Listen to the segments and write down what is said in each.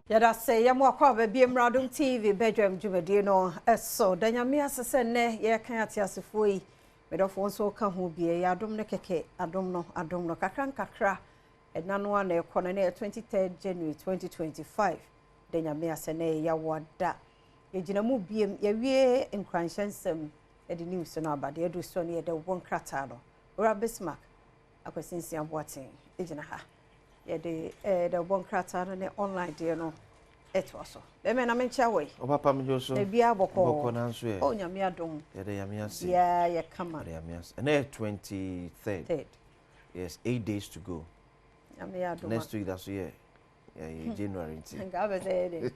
Yɛda ase yɛ mo akwaaba bio mmra Adom TV badwam dwumadie no so. Da Nyame ase sɛ nnɛ yɛrekan ateasefoɔ yi. Medɔfoɔ nso ka ho bi. Ɛyɛ adom no kɛkɛ, adom no, adom no. Kakra nkakra, ɛna no a na ɛkɔ no, ɛnɛ yɛ 23rd January 2025. Da Nyame ase nnɛ yɛ Yawoa da. Yɛgyina mu biem, yɛwie nkuranhyɛ nsɛm de news no aba. Deɛ ɛdu soɔ no yɛde wɔ nkrataa no. Owura Bismarck Akwasi Nsia Boateng gyina ha. Yɛde ɛɛ dawubɔ nkrataa no ne online deɛ no ɛtoa so. Bɛmɛ na menkyia wɔ yi. Ɔpapa medwo so. Na biara bɔkɔɔ. Bɔkɔ nanso ɛ. Oh Nyame adom. Yɛda Nyame ase. Biara yɛ kama. Yɛda Nyame ase. Ɛnɛ yɛ 23rd. Third. Yes, 8 days to go. Nyame yɛ adom. Next week da so yɛ ɛyɛ January nti. Nka abɛ sɛ yɛ de.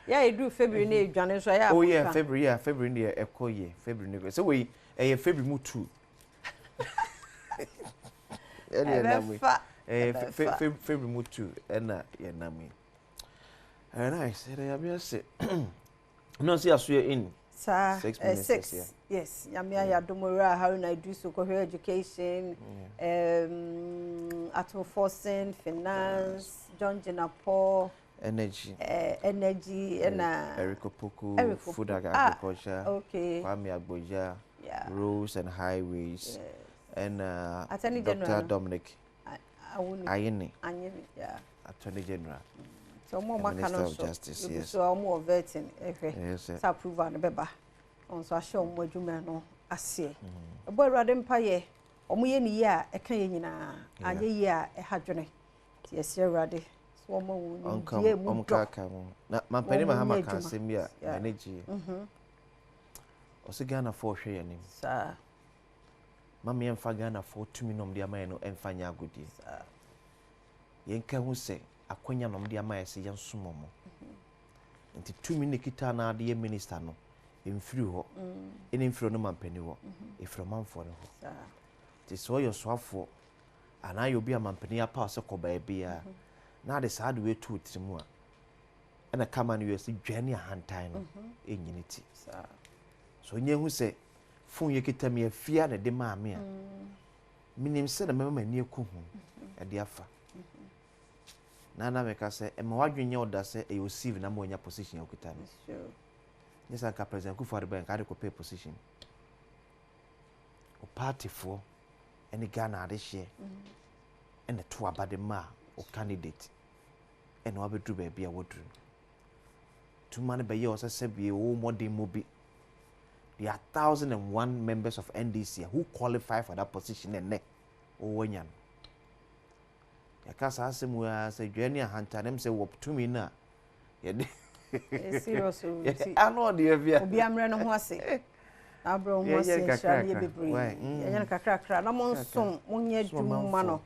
Yɛ edu February ne edwane nso ɛyɛ Oh yeah, February yeah, February ne ɛkɔ yɛ. February ne sɛ wei ɛyɛ February mu 2. Ɛne ɛnam yi. Ɛyɛ February mu 2 ɛna yɛnam yi. Ɛyɛ nice, ɛyɛ Nyame ase. No, see, I in. Saa, 6 minutes. 6. Yes, Nyame ayɛ adom owura Haruna Iddrisu kɔhwɛ education, Ato Forson, finance, John Jinapor, energy, energy, ɛna Eric Opoku, food and agriculture, Kwame Agbodza, roads and highways, and Attorney Dr. General. Dominic Ayine, Ayine, yeah. Attorney General. So ɔmo ɔmo aka no nso, ebi so ɔmo wɔ vetting ɛhwɛ, sɛ approval no bɛba, ɔmo nso ahyɛ ɔmo adwuma no aseɛ. Ɛbɔ Awurade mpaeɛ, ɔmo yɛ ne yie a ɛka yɛ nyinaa, anyɛ yie a ɛha dwene. Nti yɛsrɛ Awurade sɛ ɔmo wɔn nimdeɛ mu dɔ. Na mampanin Mahama ka asɛm bi a m'ani gye. Ɔsɛ Ghanafoɔ hwɛ yɛn anim. Saa. Mama yɛmfa Ghanafoɔ tumi na ɔmo de ama yɛn no ɛmfa nyɛ agodie. Saa. Yɛnka ho sɛ akwanya na ɔmo de ama yɛ sɛ yɛnsom ɔmo. Nti tumi ne kita na ade yɛ minister no mfiri hɔ. Ɛne mfiri ɔno mampanin hɔ. Ɛfiri ɔmanfoɔ no hɔ. Nti sɛ ɔyɛ ɔsoafoɔ anaa yɛ obi a mampanin apaw sɛ kɔ baabiara na ade saa de wetu tiri mu a ɛna kama no yɛ sɛ dwa ne ahantan no ɛnyini ti. So onye hu sɛ phone yɛ kita mi afia na ɛde maa me a menim sɛ na mɛma m'ani aku ho ɛde afa. Na meka sɛ ɛma wadwene nyɛ ɔda sɛ ɛyɛ osiv na ma wanya position a okita no. Nyɛ sɛ nka President Akufo-Addo bɛn nka ade kɔpɛ position. O partyfoɔ ɛne Ghana adehyeɛ ɛna to aba de ma o candidate ɛna wabɛduru baabi a waduru no. Tuma no bɛyɛ ɔsɛ sɛ bie ɔwɔ mmɔden mu bi. There are 1,001 members of NDC who qualify for that position ɛnɛ ɔwɔ anya no. Yɛka saa asɛm yi ara sɛ dwa ne ahantan ɛm sɛ wɔ tumi no a yɛde Serious o. Ano ɔde afia. Obi amrɛ no ho ase. Abrɛ ho ase nhyira ne yɛ bebree. Yɛnyɛ no kakrakra na mo nsom monyɛ adwuma no.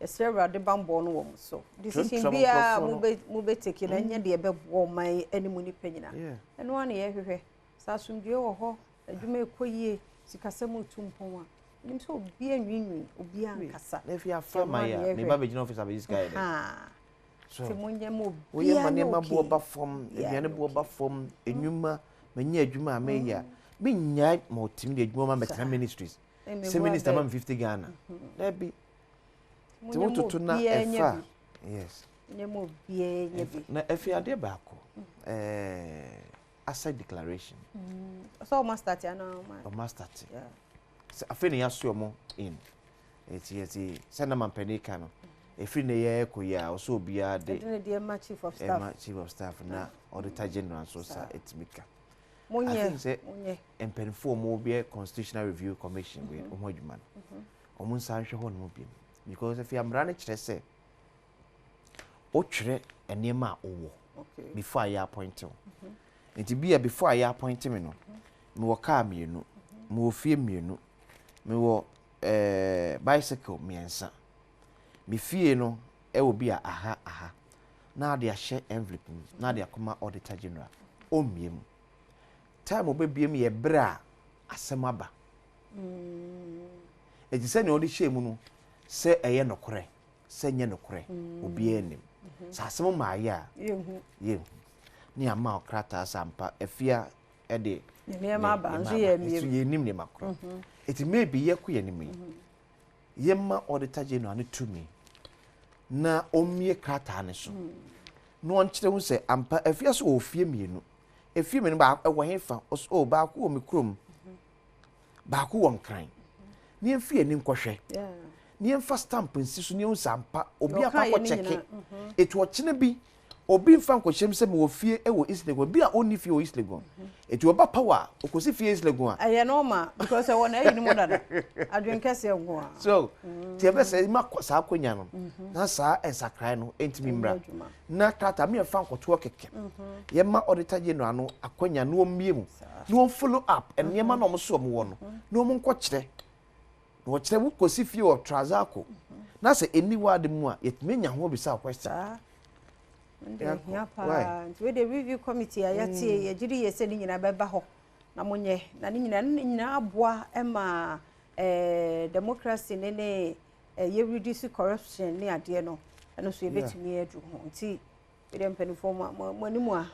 Yɛsrɛ Awurade bambɔ no wɔ mo so. Decision biara mo bɛ take na ɛnyɛ deɛ ɛbɛboa ɔman yi ne mu nipa nyinaa. Ɛno ara na yɛhwehwɛ. Sɛ asomdwoe wɔ hɔ, adwuma ɛkɔ yie, sikasɛm retu mpɔn a, nim sɛ obi anwiinwii, obi ankasa. Na efi afa ma yɛ, me ba bɛgyina office abɛgye sika yɛ dɛ. So nti monyɛ ma obiara woyɛ ma nneɛma boɔ ba fam, aduane boɔ ba fam, enwuma, manyɛ adwuma a meyɛ a, menyae ma ɔtumi de adwuma ma mɛtena ministries. Sɛ minister ma me 50 Ghana. Dabi. Nti wototo na ɛfa. Yes. Monyɛ ma obiara nyɛ bi. Na efi adeɛ baako. Asset declaration. So ɔmo start ana ɔmo? Ɔmo start. Sɛ afei na yɛaso ɔmo in. Eti eti sɛ na mampanin ka no. Efiri ne yɛ ɛkɔ yi a ɔsɛ obiara de. Ɛde ne deɛ ma chief of staff. Ɛma chief of staff na auditor general nso sa etimi ka. Monyɛ I think sɛ mpanimfoɔ ɔmo bɛ constitutional review commission wei ɔmo adwuma no. Ɔmo nsa nhwɛ hɔ nom bi because efi amra no kyerɛ sɛ wotwerɛ nneɛma a wowɔ before a yɛ appoint wo. Nti bi a before a yɛ appoint me no, mewɔ car mmienu, mewɔ fie mmienu, mewɔ bicycle mmiɛnsa. Me fie no ɛwɔ bi a aha aha na ade ahyɛ envelope mu na ade akɔma auditor general ɔmmie mu. Time ɔbɛbie mu yɛ berɛ a asɛm aba. Eti sɛ nea ɔde hyɛ mu no sɛ ɛyɛ nokorɛ sɛ nyɛ nokorɛ obiara nim. Sɛ asɛm ma ayɛ a yɛnhu. Ne ama ɔkrataa sɛ ampa afia ɛde nneɛma aba nso yɛ mmie. Yɛnim nneɛma korɔ. Eti maybe yɛkɔ yɛn anim yi yɛma auditor general no tumi. Na ɔmmie krataa no so na ɔnkyerɛ ho sɛ ampa afia so wɔ fie mmienu. Efie mmienu baako ɛwɔ he fa? Ɔsɛ o, baako wɔ me kurom, baako wɔ Nkran. Ne yɛmfi ani nkɔhwɛ ne yɛmfa stamp nsi so ne yɛhu sɛ ampa obi akɔ akɔ kyɛke. Etu ɔkyena bi obi mfa nkɔhyɛm sɛ mewɔ fie wɔ East Legon, bi a ɔnni fie wɔ East Legon. Etu ɔba power a ɔkɔsi fie East Legon a. Ɛyɛ normal because ɛwɔ na ɛyi ne mu dada, adwene kɛseɛ nko a. So tí ɛbɛ sɛ ma saa akonnwa no na saa nsakrae no ntumi mmra na krataa mi yɛmfa nkɔtoɔ kɛkɛ, yɛma Auditor General no akonnwa na wɔmmie mu na wɔn follow up nneɛma na wɔn so wɔn wɔ no na wɔn nkɔkyerɛ na wɔkyerɛ wo kɔsi fie wɔ Trasacco na sɛ ɛni wɔ ade mu a, yɛtumi anya ho bisa question. Saa ndɛ hia paa. Nti wei de, review committee a yɛatie, yɛgye di yɛ sɛ ne nyinaa bɛba hɔ na monyɛ na ne nyinaa aboa ma democracy ne yɛ reduce corruption ne adeɛ no. Ɛno nso yɛbɛtumi aduru ho. Nti wei de, mpanimfoɔ, mo anim a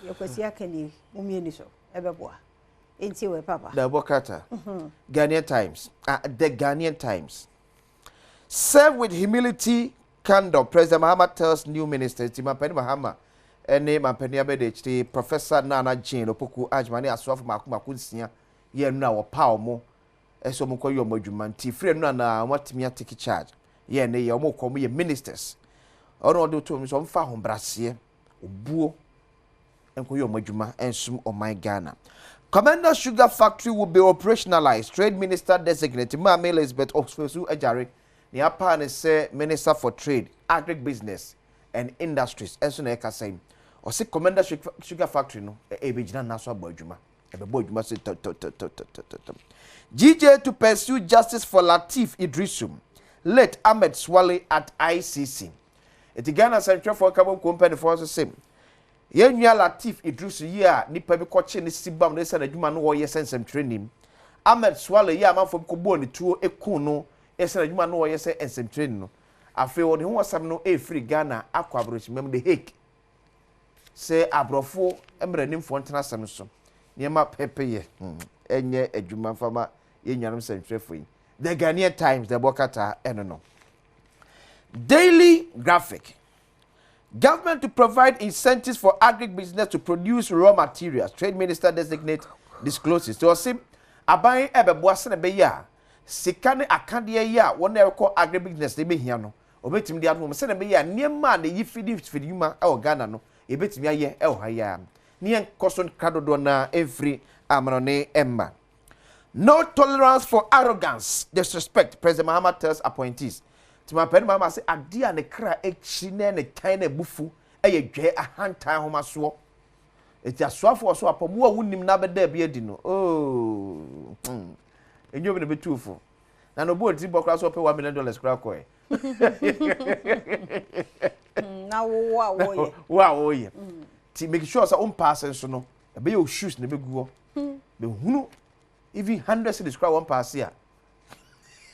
yɛkwasi aka nie, mo mmieni so ɛbɛboa. Nti wɔ papa. Dɛbɔ krataa, Ghanaian Times, ah, The Ghanaian Times. "Serve with humility, candor," President Mahama tells new ministers. Ti Mampani Mahama ɛne Mampani abɛda akyire Professor Nana Jane Opoku Agyemang ne asoafo mako mako 6 yɛ nnura a wɔpa wɔn ɛsɛ wɔn kɔ yɛ wɔn adwuma. Nti firi nnura na wɔn atumi atake charge yɛ ne yɛ wɔn kɔ wɔn yɛ ministers. Ɔno ɔde to wɔn so wɔn fa ahobraseɛ, obuo nkɔyɛ wɔn adwuma nsom ɔman Ghana. Komenda Sugar Factory will be operationalized. Trade Minister designate Maame Elizabeth Ofosu Adjare ne apa ne sɛ Minister for Trade, Agribusiness and Industries ɛnso na ɛka sɛn. Ɔsi Komenda Sugar Factory no ɛbɛgyina nna so abɔ adwuma, ɛbɛbɔ adwuma so tɔtɔtɔtɔtɔtɔ. GJ to pursue justice for Latif Idrisu, late Ahmed Swale at ICC. Eti Ghana sɛntwerɛfoɔ ka bɔ nkuo mpanimfoɔ nso sɛ yɛn nua Latif Idrisu yi a nipa bi kɔkye ne sisi bam ne sɛ n'adwuma no wɔyɛ sɛ nsɛmtwerɛni, Ahmed Swale yi a amanfoɔ bi kɔbɔɔ ne tuo ekun no ɛsɛ n'adwuma no wɔyɛ sɛ nsɛmtwerɛni no, afei wɔde ho asɛm no efiri Ghana akɔ aborɔkyima mu, The Hague, sɛ aborɔfo mmaranimfoɔ ntena asɛm so nneɛma pɛpɛyɛ ɛnyɛ adwuma mfama yɛn nuanom nsɛmtwerɛfoɔ yi. The Ghanaian Times the bɔkata ɛno no. Daily Graphic: "Government to provide incentives for agribusiness to produce raw materials," Trade Minister designate discloses. So ɔsi aban ɛbɛboa sɛ ɛbɛyɛ a sika ne akadeɛ yi a wɔn a ɛkɔ agribusiness na ɛbɛhia no, wɔbɛtumi de ato wɔn sɛ ɛbɛyɛ a nneɛma a ne yi fidi fidi nnwuma ɛwɔ Ghana no, yɛbɛtumi ayɛ ɛwɔ ha yi a ne yɛn kɔ so nkra dodoɔ na ɛmfiri amanɔne ɛmma. "No tolerance for arrogance, disrespect," President Mahama tells appointees. Tìmapɛni Mahama sɛ adeɛ a ne kra akyi na ne tan na ebufu ɛyɛ dwɛ, ahantan, ahomasoɔ. Eti asoafoɔ so apɔ mu a wunim na abɛda bi adi no ooo, enyo bi na ebetu fo na na obi wɔ tiri bɔ koraa so ɔpɛ $1 million koraa kɔɛ. Na wo a wɔyɛ. Wo a wɔyɛ ti, make sure sɛ o mpaase nso no ɛbɛyɛ o shoes na ɛbɛgu hɔ bɛhunu even 100 cedis koraa wɔn paase a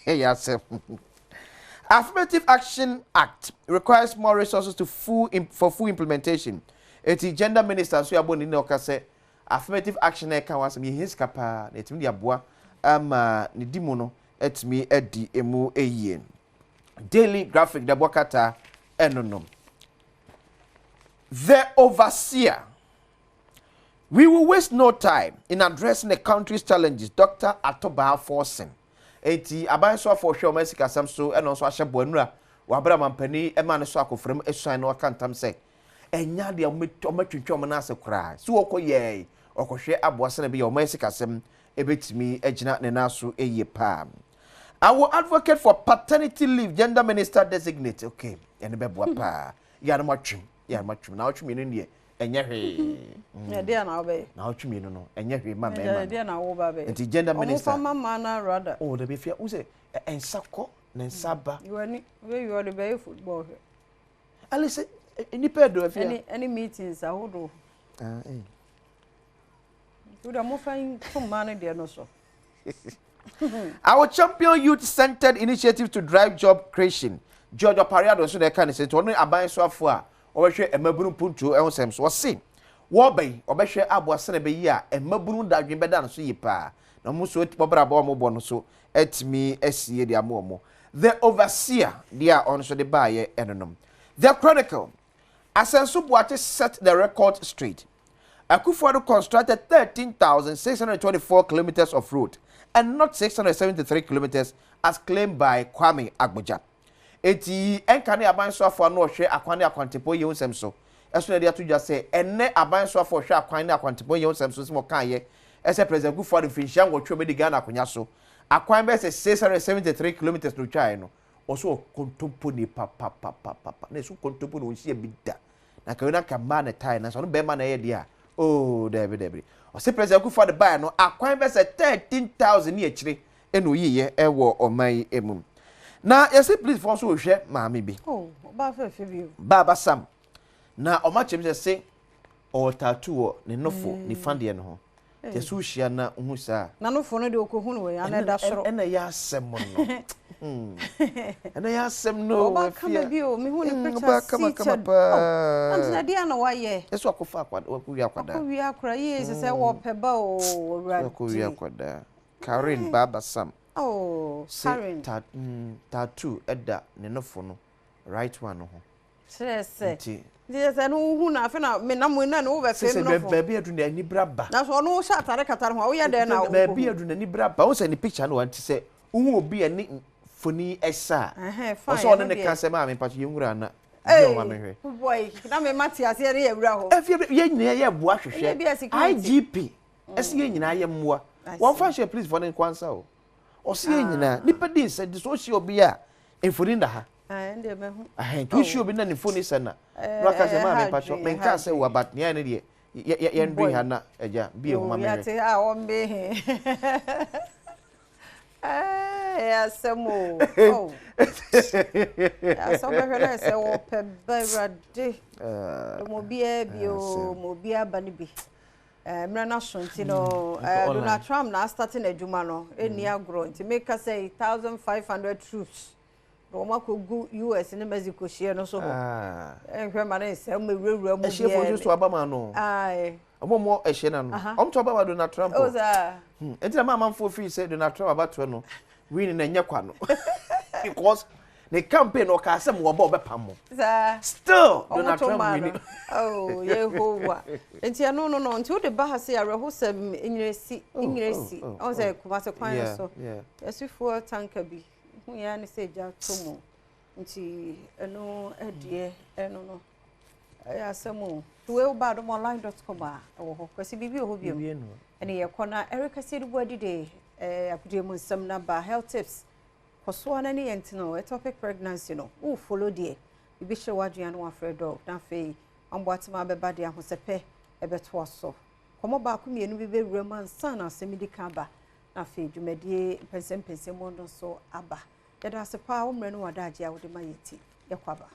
ɛyɛ asɛm. Affirmative Action Act requires more resources to full for full implementation. Eti gender minister nso yɛabɔ ne na ɔka sɛ affirmative action na ɛka ho asɛm, yɛhia sika paa na yɛtumi de aboa ama ne di mu no atumi adi emu yie. Daily Graphic dɛbɔ kata ɛno no. The Overseer: "We will waste no time in addressing the country's challenges," Dr. Ato Baah Forson. Eti aban so afɔ hwɛ ɔman sikasɛm so ɛna nso ahyɛ bɔ nnura wabere amampanin ɛma ne so akɔfram esuan na waka ntam sɛ ɛnya deɛ ɔmɛtwintwɛn ɔmo n'ase koraa so wɔkɔ yɛɛ ɔkɔhwɛ aboa sɛnɛ bi yɛ ɔman sikasɛm ebetumi agyina ne nan so yie paa. "I will advocate for paternity leave," gender minister designate. Okay, ɛno bɛboa paa. Yɛn atwem, yɛn atwem na atwem mmienu deɛ ɛnyɛ hwee. Ɛdeɛ na wobɛyɛ. Na atwem mmienu no ɛnyɛ hwee ma mmarima. Ɛdeɛ na wo ba bɛyɛ. Nti gender minister. Ɔmo fa ma mmaa na rather. Oh, dabi fia n sɛ nsa kɔ na nsa ba. Iwani wei ɔde bɛyɛ football hwɛ. Alise nipa ɛdɔ afia. Ɛne meetings ahodoɔ. Ah, eh. Wúdà mo fa tó mmaa no deɛ no so. "I will champion youth-centered initiatives to drive job creation." George Opare Addo nso na ɛka ne sɛ nti ɔno aban so afo a wɔbɛhwɛ mmabunu mpuntuo ɛho sɛm so, wɔse wɔbɛn ɔbɛhwɛ aboa sɛnɛ bɛyi a mmabunu dadwen bɛda no so yie paa na wɔn nso wɔbrɛ abɔ wɔn bɔ no so atumi asie de ama wɔn. The Overseer deɛ a ɔno nso de baayɛ ɛno nom. The Chronicle, Asenso Boakye set the record straight. Akufo-Addo constructed 13,624 kilometers of road and not 673 kilometers as claimed by Kwame Agbodza. Eti ɛnka ne aban soafoɔ ano ɔhwɛ akwan ne akwantepɔn yɛ nsɛm so ɛso na ɛde ato dwa sɛ ɛnɛ aban soafoɔ ɔhwɛ akwan ne akwantepɔn yɛ nsɛm so nsɛm ɔkaayɛ ɛsɛ President Akufo-Addo mfinhyia 8 ɔmɛdi Ghana akonnwa so akwan bɛyɛ sɛ 673 kilometers na otwaeɛ no, ɔso ɔkontompo ni papapapapa na ɛso kontompo na ɔnhyia bi da na nka na nka mmaa na tae na sɛ ɔno bɛrima na ɛyɛ deɛ a, oh, dɛbi dɛbi. Ɔsɛ President Akufo-Addo baeɛ no, akwan bɛyɛ sɛ 13,000 ne akyire ɛna oyiiɛ ɛwɔ ɔman yi mu. Na yɛsɛ policefoɔ nso rehwɛ maame bi. Oh, ɔbaa fɛfɛ bi o. Baaba Sam na ɔma kyerɛ sɛ se ɔwɔ tattoo wɔ ne nofo nifa deɛ no ho. Kyɛ sɛ wohyia na wohu saa. Na nofo no deɛ ɔkɔhu no wɔ ana ɛda soro. Ɛna ɛyɛ asɛm no. Ɛna ɛyɛ asɛm no. Ɔbaa kama bi o, mehu ne picture seated. Paa. Ɔntina deɛ na wayɛ. Ɛsɛ akɔfa akwadaa, wakɔwie akwadaa. Akɔwie akwadaa, yie sɛ wɔpɛ ba o, Awurade. Akɔwie akwadaa. Karen Baba Sam. Oh, Karen. Tattoo ɛda ne nofo no right one no ho. Kyerɛ sɛ. Nti. Nti sɛ no wohu na afei na me nam na no wobɛfem no fo. Baabi adu na ani bra ba. Na so ɔno hyɛ atare katare ho a woyɛ dɛn na wo. Baabi adu na ani bra ba. Wo sɛ ne picture no nti sɛ wohu obi a ne foni ɛsa a. Ɔsɛ ɔne ne ka sɛ maame mpacho yɛn wura na. Hey, boy, na me mate ase ne yɛ wura hɔ. Afie yɛn nyinaa yɛ boa hwehwɛ. IGP ɛsɛ yɛn nyinaa yɛ mmoa. Wɔn fa hyɛ police fo ne nkwansa o. Ɔsɛ yɛn nyinaa nipa di nsa di so ɔhyɛ obi a mfoni da ha. Nti wohyia obi na ne mfoni sɛ na na waka sɛ maame mpacho menka sɛ wa but nea ne deɛ yɛndwen ha na agya bie ho ma mehwɛ. Yɛte ha wɔmbe he. Asɛm o. Asɛm bɛhwɛ na sɛ wɔpɛ ba Awurade. Mo obiara bi o, mo obiara ba no bi. Mmerɛ no aso nti no, Donald Trump na astarte n'adwuma no, ɛnni agorɔ. Nti meka sɛ 1,500 troops na wɔn akɔgu US ne Mexico hyia no so hɔ. Ɛnhwɛ ma ne nsɛm ma ewurawura mu biara. Ɛhyɛfoɔ nso so aba ma no. Ɔmo mo ɛhyɛ na no. Ɔmo to aba ma Donald Trump. O saa. Nti na maa amanfoɔ firi sɛ Donald Trump abatoɔ no win na ɛnyɛ kwa no. Because ne campaign ɔkaa sɛ mo wɔbɔ ɔbɛpam mo. Saa. Still Donald Trump win. Oh, Yehowa. Nti ɛno no no nti wode ba ha sɛ awerɛhosɛm nyerɛsi nyerɛsi. Ɔn sɛ Kumase kwan no so. Yɛsi tanker bi. Hu ya ne sɛ gya to mu. Nti ɛno ɛdeɛ ɛno no. Ɛyɛ asɛm o. Wei wo ba adomonline.com a ɛwɔ hɔ. Kwasi biribi wɔ hɔ bio. Ɛne yɛkɔ na Erica Sedibu adide akodie mu nsɛm na ba health tips. Kɔsoa na ne yɛn no ectopic pregnancy no. Wo follow deɛ. Bibi hyɛ wadwene no wafrɛ dog. Na afei amboatema bɛba de ahosɛpɛ ɛbɛto aso. Kɔmɔ baako mmienu bi bɛwura mu ansa na asɛm di ka ba. Na afei dwumadie mpɛnsɛmpɛnsɛm mu no so aba. Yɛda ase paa wo mmerɛ no wadagye a wode ma yɛ ti. Yɛkɔ aba.